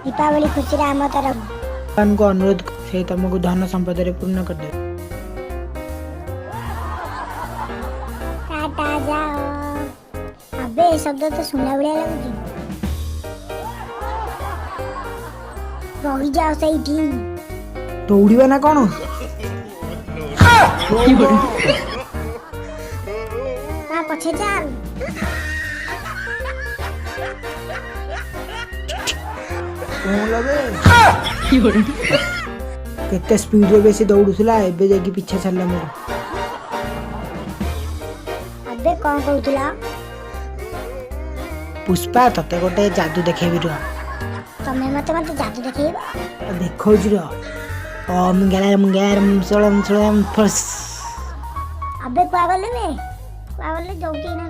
ଦୀପାବଳି ଖୁସିରେ ଆମ ତରଫ। ଭଗବାନଙ୍କୁ ଅନୁରୋଧ, ସେ ତମକୁ ଧନ ସମ୍ପଦରେ ପୂର୍ଣ୍ଣ କରିଦେବେ। ଟାଟା, ଯାଅ। ଆବେ, ଏ ଶବ୍ଦ ତ ଶୁଣିଲା ଭଳିଆ ଲାଗୁଛି। ରହିଯାଅ ସେଇଠି। ଦୌଡ଼ିବା ନା କଣ? ତା ପଛେ ଚାଲ। କଣ ଲବେ, କେତେ ସ୍ପିଡରେ ବେଶୀ ଦୌଡୁଥିଲା, ଏବେ ଯାଇକି ପିଛା ଛାଡ଼ିଲା ମୋର। ଆବେ, କଣ କହୁଥିଲ? ପୁଷ୍ପା, ତତେ ଗୋଟେ ଯାଦୁ ଦେଖେଇବି, ରୁହ। ତମେ ମତେ ଯାଦୁ ଦେଖେଇବ? ଦେଖଉଛି, ରୁହ। ଓମ୍ ଗେଳମ ଗେରମ ସଳମ ସଳମ ଫସ୍। ଆବେ, କୁଆ ଗଲେ ବେ? କୁଆ ଗଲେ? ଯୋଉଠି ନା।